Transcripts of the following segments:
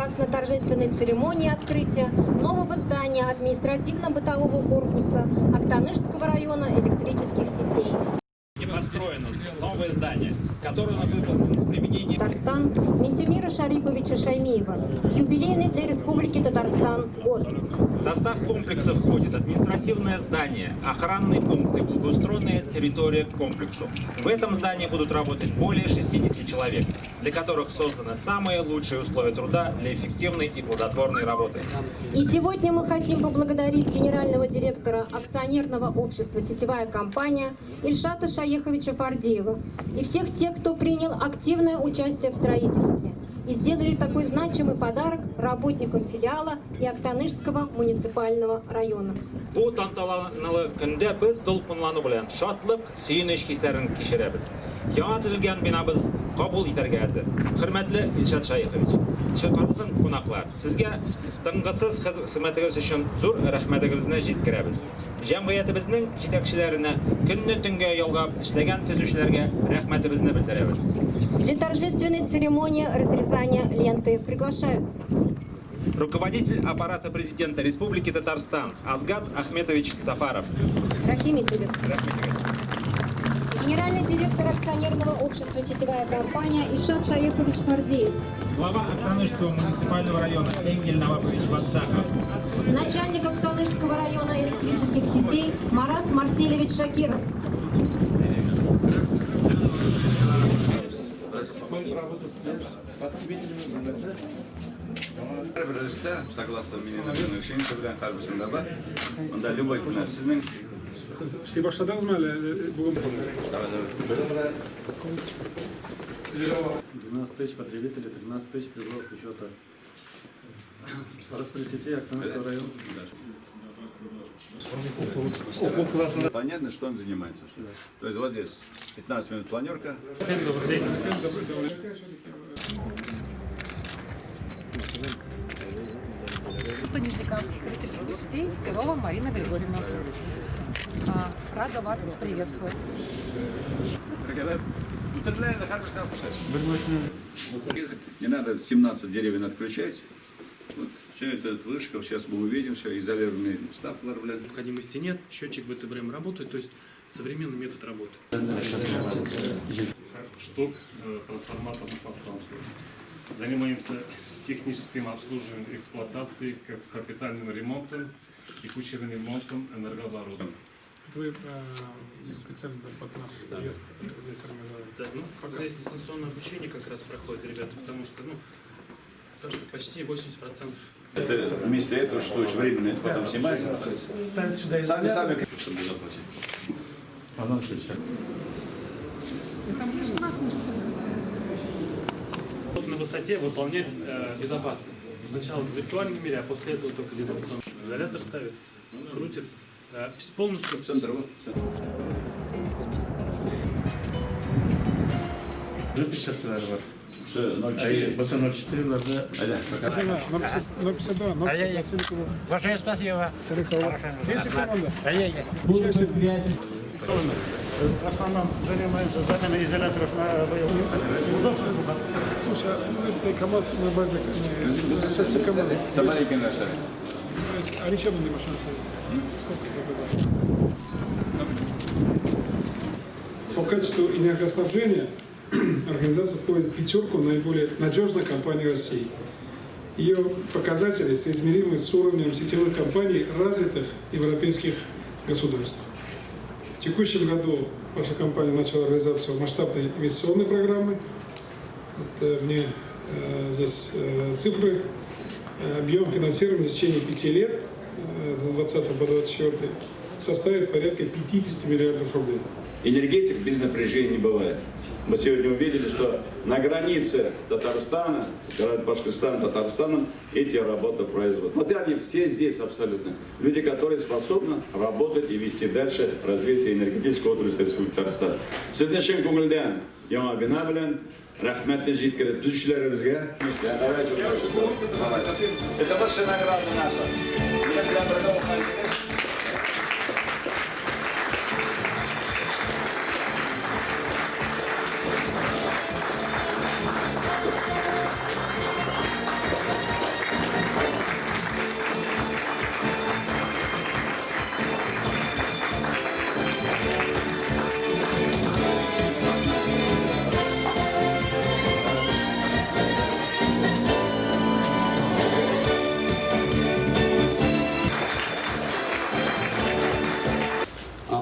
вас на торжественной церемонии открытия нового здания административно-бытового корпуса Актанышского района электрических сетей. Построено новое здание, которое выполнено с применением Татарстан Минтимира Шариповича Шаймиева в юбилейный для Республики Татарстан год. В состав комплекса входит административное здание, охранные пункты, благоустроенная территория к комплексу. В этом здании будут работать более 60 человек, для которых созданы самые лучшие условия труда для эффективной и плодотворной работы. И сегодня мы хотим поблагодарить генерального директора акционерного общества «Сетевая компания» Ильшата Шаеховича Фардиева и всех тех, кто принял активное участие в строительстве и сделали такой значимый подарок работникам филиала и Актанышского муниципального района. Бу тантаналы көндә без дулкынлану белән шатлык, сөенеч хисләрен кичерәбез. Яңа төзелгән бинабыз кабул итәргә әзер. Хөрмәтле Илшат Шәехович, чакырылган кунаклар, сезгә тынгысыз хезмәтегез өчен зур рәхмәтегезне җиткерәбез. Җәмгыятебезнең җитәкчеләренә, көнне төнгә ялгап эшләгән төзүчеләргә рәхмәтебезне белдерәбез. Для торжественной церемонии разрезания ленты приглашаются Руководитель аппарата президента Республики Татарстан Асгат Ахметович Сафаров. Рахим итегез. Генеральный директор акционерного общества «Сетевая компания» Ильшат Шаехович Фардиев. Глава Актанышского муниципального района Энгель Навапович Ваттахов. Начальник Актанышского района электрических сетей Марат Марселевич Шакиров. Һәрберебездә, согласно минем белән һәрберсендә бар. Монда любой көнне сезнең Эшли башладыгызмы әле бүген? 12 тысяч потребителей, 13 тысяч приборов учета. Распределите Актанышского района. Понятно, что он занимается. То есть вот здесь 15 минут планерка. Нижнекамских электрических сетей Серова Марина Григорьевна. Рада вас приветствовать. Не надо 17 деревень отключать. Вот все это вышка, сейчас мы увидим, все изолированные вставки, блин. Необходимости нет, счетчик в это время работает, то есть современный метод работы. Штук трансформаторных подстанций. Занимаемся техническим обслуживанием, эксплуатацией, капитальным ремонтом, текущим ремонтом энергооборудования. Вы специально под наш приезд здесь организовали. Да, ну, здесь дистанционное обучение как раз проходит, ребята, потому что, ну, потому что почти 80%. Это вместе этого, что очень временно, это потом снимается. Ставят сюда Сами, сами, чтобы заплатить. Вот на высоте выполнять безопасно. Сначала в виртуальном мире, а после этого только дистанционно. Изолятор ставит, крутит. Полностью. Центр, вот. Центр. Все, 0,4. Басы 04 ларда. Әйдә, пока. 0,52, 0,52. Большое спасибо. В основном занимаемся заменой изоляторов на боевых. Слушай, ну это КамАЗ на базе, шасси КамАЗа. Самарикин наше. А ничем не машина стоит? Сколько это? По качеству энергоснабжения организация входит в пятерку наиболее надежных компаний России. Ее показатели соизмеримы с уровнем сетевых компаний развитых европейских государств. В текущем году ваша компания начала реализацию масштабной инвестиционной программы. Вот, мне здесь цифры. Объем финансирования в течение 5 лет, с 20 по 24, составит порядка 50 миллиардов рублей. Энергетик без напряжения не бывает. Мы сегодня увидели, что на границе Татарстана, Башкортостана, Татарстаном эти работы производят. Вот и они все здесь абсолютно. Люди, которые способны работать и вести дальше развитие энергетической отрасли Республики Татарстан. Сезне чын күңелдән яңа бина белән рәхмәтне җиткереп төзүчеләребезгә. Давайте. Это высшая награда наша. Для дорогого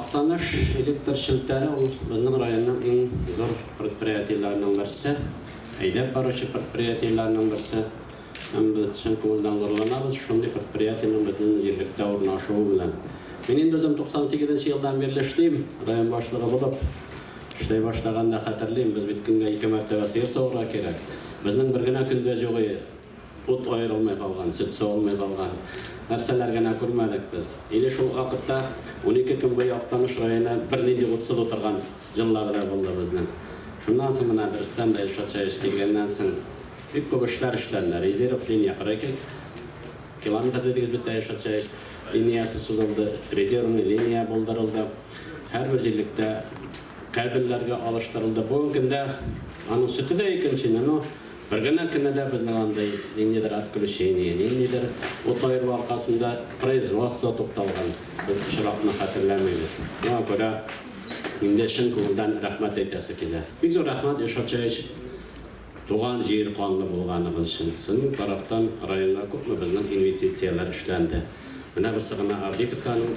Актаныш электр челтәре ул безнең районның иң зур предприятиеләренең берсе, әйдәп баручы предприятиеләрнең берсе. Һәм без чын күңелдән горурланабыз шундый предприятиенең безнең җирлектә урнашуы белән. Мин инде үзем 98 нче елдан бирле эшлим, район башлыгы булып. Эшли башлаганда хәтерлим, без бит көнгә ике мәртәбә сыер савырга кирәк. Безнең бер генә көндә җугый ут аерылмый калган, сөт савылмый калган. Нәрсәләр генә күрмәдек без. Или шул вакытта 12 көн буе Актаныш районы бернинди утсыз утырган еллары да булды безнең. Шуннан соң менә дөрестән дә Илшат Шәеш килгәннән соң бик күп эшләр эшләнде. Резерв линия 42 километр дидегез бит ә, Илшат Шәеш линиясе сузылды, резервный линия булдырылды. Һәрбер җирлектә кабельләргә алыштырылды. Бүгенге көндә аның сөте дә икенче, но бер генә көне дә безнең андый ниндидер отключение, ниндидер ут аерылу аркасында производство тукталган без очракны хәтерләмибез. Шуңа күрә инде чын күңелдән рәхмәт әйтәсе килә. Бик зур рәхмәт, Илшат Шәевич, туган җир канлы булганыгыз өчен. Сезнең тарафтан районга күпме безнең инвестицияләр эшләнде. Менә бусы гына Авдеевканың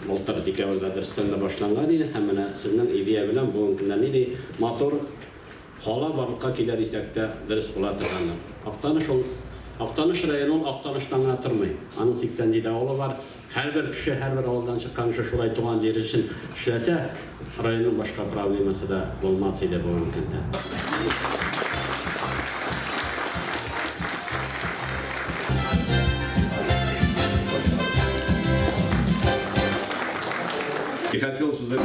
былтыр декабрьдә дөрестән дә башланган иде һәм менә сезнең идея белән бүгенге көндә нинди матур кала барлыкка килә дисәк тә дөрес була торгандыр. Актаныш ул Актаныш районы ул Актаныштан гына тормый. Аның 87 авылы бар. Һәрбер кеше, һәрбер авылдан чыккан кеше шулай туган җире өчен эшләсә, районның башка проблемасы да булмас иде бүгенге көндә. И хотелось бы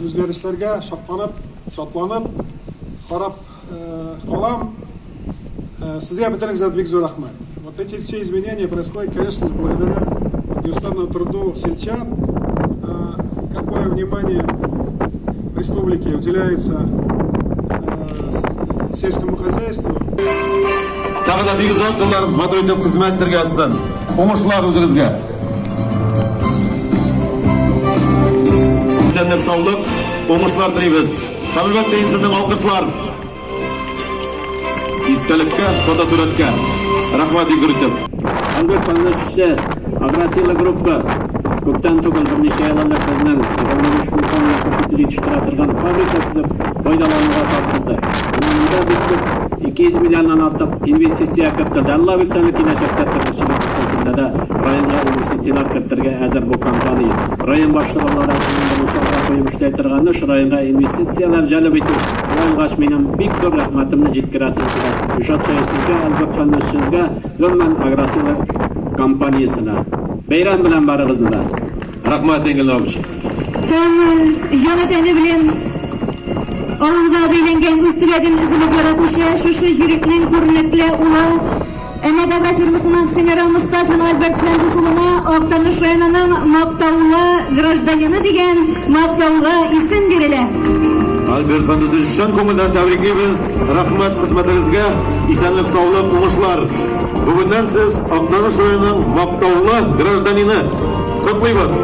Үзгәрешләргә шатланып, шатланып карап калам. Сезгә бөтенегезгә бик зур рәхмәт. Вот эти все изменения происходят, конечно, благодаря неустанному труду сельчан. Какое внимание в республике уделяется сельскому хозяйству. Тагы да бик озак еллар матур итеп хезмәт итәргә язсын. Уңышлар үзегезгә. Исәнлек, саулык, уңышлар телибез. Һәм әлбәттә инде сезнең алкышлар. Истәлеккә, фотосурәткә. Рәхмәт бик зур итеп. Альберт Фәнүсче, Агросила группа күптән түгел берничә ел элек безнең 25 мең тонна кош ите җитештерә торган фабрика төзеп, файдалануга тапшырды. Менә монда бик күп 200 миллионнан артык инвестиция кертелде. Алла бирсә, әле киләчәктә терлекчелек өлкәсендә дә районга инвестицияләр кертергә әзер бу компания. Район башлыгы буларак минем бурыч алга куеп эшли торган эш, районга инвестицияләр җәлеп итү. Шулай булгач, минем бик зур рәхмәтемне җиткерәсем килә Илшат Шәех сезгә, Альберт Фәнүс сезгә, гомумән, Агросила компаниясенә. Бәйрәм белән барыгызны да! Рәхмәт, Энгель Наумович. Һәм җаны-тәне белән авылга бәйләнгән, үз төбәген өзелеп яратучы шушы җирлекнең күренекле улы, Әмәт агрофирмасының акционеры Мостафин Альберт Фәндүс улына Актаныш районының мактаулы гражданины дигән мактаулы исем бирелә. Альберт Фәндүсович, чын күңелдән тәбриклибез. Рәхмәт хезмәтегезгә. Исәнлек, саулык, уңышлар. Бүгеннән сез Актаныш районының мактаулы гражданины. Котлыйбыз!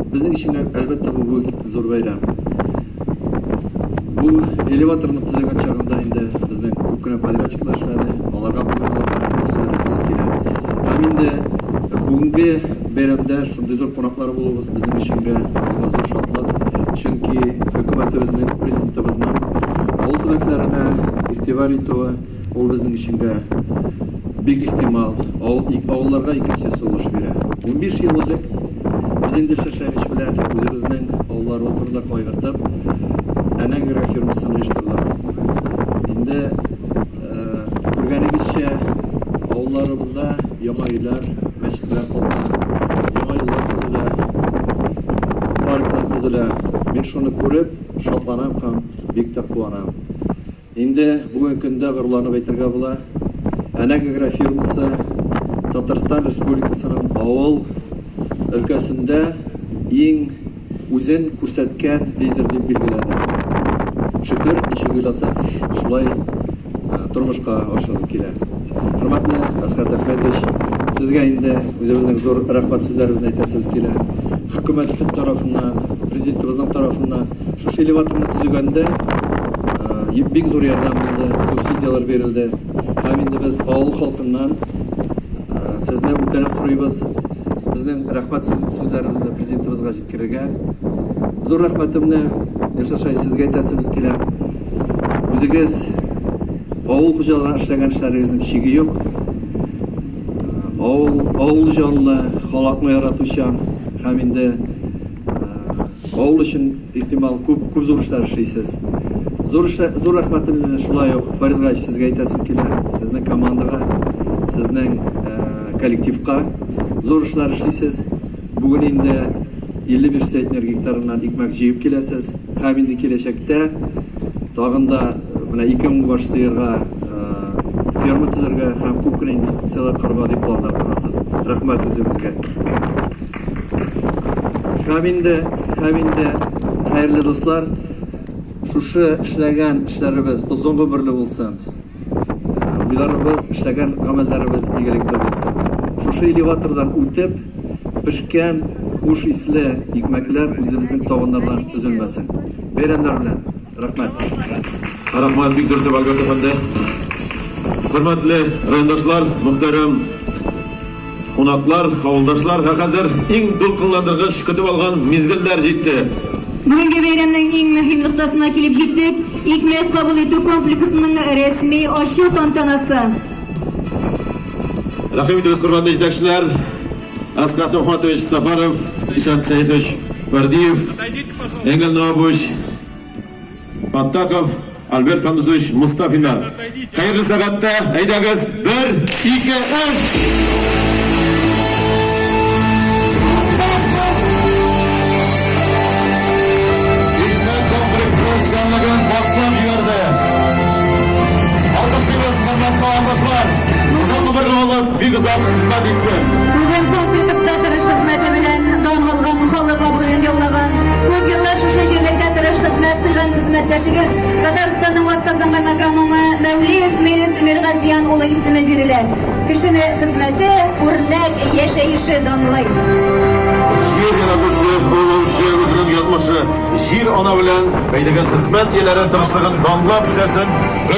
Безнең өчен, әлбәттә, бу бик зур бәйрәм. Бу элеваторны төзегән чагында инде безнең күп кенә подрядчиклар эшләде. Аларга бүген аларга рәхмәт сүзләре әйтәсе килә. Һәм инде бүгенге бәйрәмдә шундый зур кунаклар булуыбыз безнең өчен дә алга зур шатлык. Чөнки хөкүмәтебезнең, президентыбызның авыл төбәкләренә игътибар итүе, ул безнең өчен дә бик ихтимал, авылларга икенче сулыш бирә. 15 ел элек без инде Шәшәгеч белән үзебезнең авылларыбыз турында кайгыртып, Әнәгера фирмасын оештырдык. Инде күргәнегезчә, авылларыбызда яңа өйләр, мәчетләр калка, яңа юллар төзелә, парклар төзелә. Мин шуны күреп, шатланам һәм бик тә куанам. Инде бүгенге көндә горурланып әйтергә була, Әнәк агрофирмасы Татарстан Республикасының авыл өлкәсендә иң үзен күрсәткән лидер дип билгеләнә. Шөкер, ничек уйласак, шулай тормышка ашырылып килә. Хөрмәтле Әсгать Әхмәтович, сезгә инде үзебезнең зур рәхмәт сүзләребезне әйтәсебез килә. Хөкүмәт тарафыннан, Президентыбызның тарафыннан шушы элеваторны төзегәндә бик зур ярдәм булды, субсидияләр бирелде. Һәм инде без авыл халкыннан сезне үтенеп сорыйбыз, безнең рәхмәт сүзләребезне Президентыбызга җиткерергә. Зур рәхмәтемне, Илшат Шаһи, сезгә әйтәсебез килә. Үзегез авыл хуҗалыгына эшләгән эшләрегезнең чиге юк. Авыл, авыл җанлы, халыкны яратучан һәм инде Авыл өчен, ихтимал, күп, күп зур эшләр эшлисез. Зур эшләр, зур рәхмәтебезне шулай ук Фарис Гаевич сезгә әйтәсем килә, сезнең командага, сезнең коллективка. Зур эшләр эшлисез. Бүген инде 55 центнер гектарыннан икмәк җыеп киләсез. Һәм инде киләчәктә тагын да менә 2000 баш сыерга ферма төзергә һәм күп кенә инвестицияләр корырга дип планнар корасыз. Рәхмәт үзегезгә. Һәм инде, һәм инде, хәерле дуслар, шушы эшләгән эшләребез озын гомерле булсын. Уйларыбыз, эшләгән гамәлләребез игелекле булсын. Шушы элеватордан үтеп, пешкән хуш исле икмәкләр үзебезнең табыннардан өзелмәсен. Бәйрәмнәр белән! Рәхмәт! Рәхмәт бик зур итеп, Альберт әфәнде. Хөрмәтле райондашлар, мөхтәрәм Кунаклар, авылдашлар, ә хәзер иң дулкынландыргыч көтеп алган мизгелләр җитте. Бүгенге бәйрәмнең иң мөһим ноктасына килеп җиттек, икмәк кабул итү комплексының рәсми ачу тантанасы. Рәхим итегез, хөрмәтле җитәкчеләр, Әсгать Мөхәммәтович Сафаров, Илшат Шәехович Фәрдиев, Энгель Навапович Фаттахов, Альберт Фәндусович Мостафиннар. Хәерле сәгатьтә, әйдәгез, бер, ике, өч! Бик озак хезмәт итсен. Бүген комплекста тырыш хезмәте белән дан алган, халык абруен яулаган, күп еллар шушы җирлектә тырыш хезмәт куйган хезмәттәшегез, Татарстанның атказанган агрономы Мәүлиев Мелис Миргазиян улы исеме бирелә. Кешене хезмәте, үрнәк яшәеше данлый. Җир яратучы, олылаучы үзенең язмышы Җир-ана белән бәйләгән хезмәт ияләре тырышлыгын данлап эшләсен, бер.